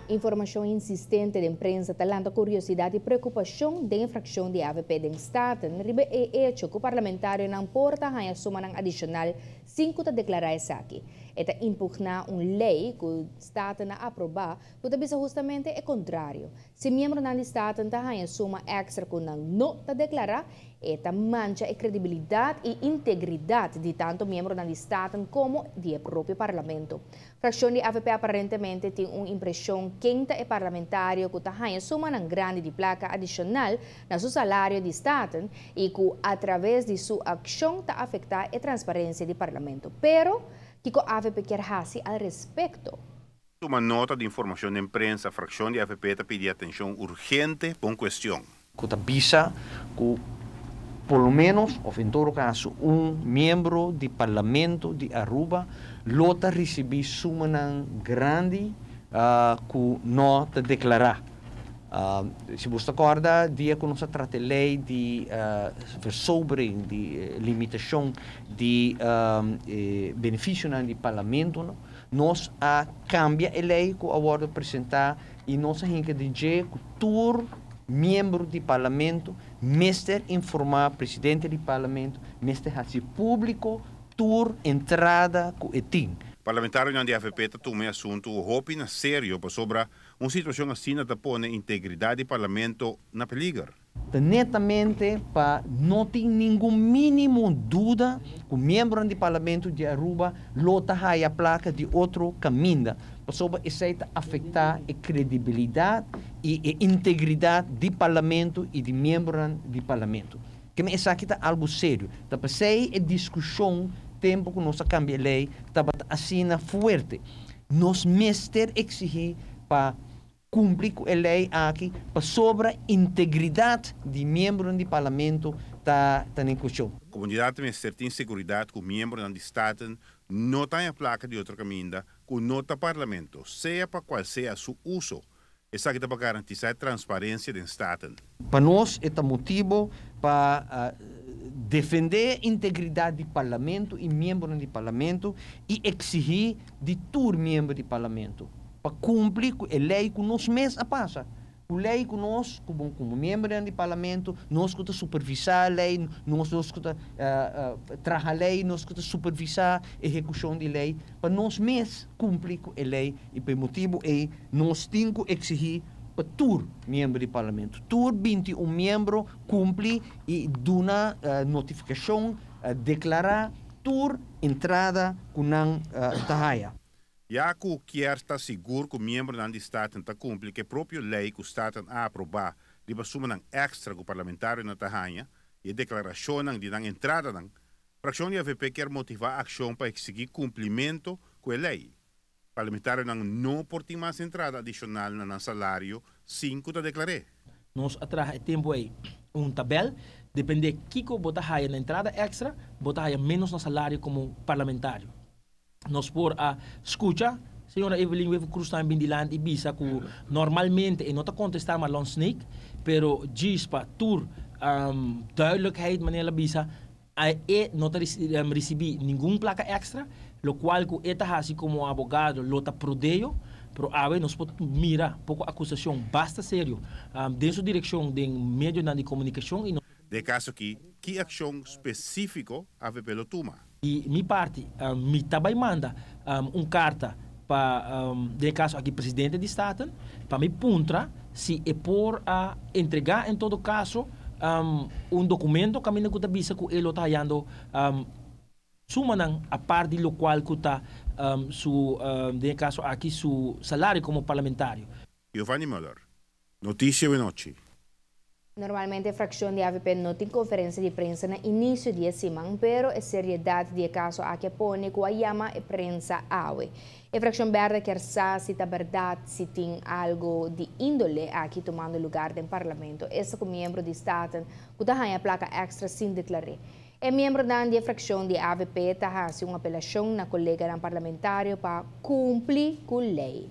Informacion insistente den prensa ta lanta curiosidad y preocupacion den e fraccion di avp den Staten riba e hecho cu parlamentarionan por ta haya sumanan adicional sin cu ta declara esaki. E ta impugna un ley cu Staten a aproba cu ta bisa hustamente e contrario. Si miembronan di Staten ta haya suma extra cu nan no ta declara, e ta mancha e credibilidad y integridad di tanto miembronan di Staten como di e propio Parlamento. Fraccion di avp aparentemente tin un impresion ken ta e parlamentario cu ta haya sumanan grandi di placa adicional na su salario di Staten y cu a traves di su accion ta afecta e transparencia di Parlamento. Pero, kico avp kier haci al respecto? Tuma nota di informacion den prensa, fraccion di avp ta pidi atencion urgente pa un cuestion. Cu ta bisa cu por lo menos, of en todo caso, un miembro di Parlamento di Aruba lo ta ricibi sumanan grandi cu no ta declara. Si bo ta corda, dia cu nos a trata e ley di versobering, di limitacion di beneficionan di Parlamento, no? Nos a cambia e ley cu a wordo presenta y nos a hinca den dje cu tur miembro di Parlamento mester informa presidente di Parlamento, mester haci publico tur entrada cu e tin. Parlamentarionan di avp ta tuma e asunto hopi na serio pasobra un situacion asina ta pone integridad di Parlamento na peliger. Ta netamente pa no tin ningun minimo duda cu miembronan di Parlamento di Aruba lo ta haya placa di otro caminda, pasobra esey ta afecta e credibilidad y e integridad di Parlamento y di miembronan di Parlamento. Keme esaki ta algo serio. Ta p'esey e discusion tempo cu nos a cambia e ley tabata asina fuerte. Nos mester exigi pa cumpli cu e ley aki pasobra integridad di miembronan di Parlamento ta ta den cuestion. Comunidad mester tin seguridad cu miembronan di Staten no ta haña placa di otro caminda cu no ta Parlamento, sea pa cual sea su uso. Esaki ta pa garantisa e transparencia den Staten. Pa nos e ta motibo pa defende integridad di Parlamento y miembronan di Parlamento y exigi di tur miembro di Parlamento pa cumpli cu e ley cu nos mes a pasa. Cu ley cu nos, como como miembronan di Parlamento, nos cu ta supervisa ley, nos nos cu ta traha ley, nos cu ta supervisa ehecucion di ley, pa nos mes cumpli cu e ley y pa e motibo ey nos tin cu exigi pa tur miembro di Parlamento, tur 21 miembro cumpli y duna notificacion, declara tur entrada cu nan ta haya. Ya cu kier ta sigur cu miembronan di Staten ta cumpli cu e propio ley cu Staten a aproba riba sumanan extra cu parlamentarionan ta haña y e declaracionnan di nan entradanan, fraccion di avp kier motiva accion pa exigi cumplimento cu e ley. Parlamentarionan no por tin mas entrada adicional na nan salario sin cu ta declar'é. Nos a traha e tempo ei un tabel, depende kico bo ta haya na entrada extra, bo ta haya menos na salario como parlamentario. Nos por a scucha señora Evelyn Wever Croes tambe bin dilanti y bisa cu normalmente e no ta contesta Marlon Sneek, pero djis pa tur duidelijkheid, manera el a bisa, e no ta ricibi ningun placa extra, locual cu e ta haci como abogado lo ta prodeo, pero awe nos por mira poco acusacion basta serio den su direccion den medionan di comunicacion y. Den e caso aki, ki accion specifico avp lo tuma? Di mi parti, mi ta bay manda un carta pa, den e caso aki, presidente di Staten, pa mi puntra si e por a entrega en todo caso un documento caminda cu ta bisa cu e lo ta hayando sumanan apart di locual cu ta su, den e caso aki, su salario como parlamentario. Giovanni Muller, Noticia Wenochi. Normalmente fraccion di avp no tin conferencia di prensa na inicio di e siman, pero e seriedad di e caso aki a pone cu a yama e prensa awe. E fraccion berde kier sa si ta berdad si tin algo di indole aki tumando lugar den Parlamento, esta cu miembro di Staten cu ta haya placa extra sin declare. E miembronan di e fraccion di avp ta haci un apelacion na coleganan parlamentario pa cumpli cu ley.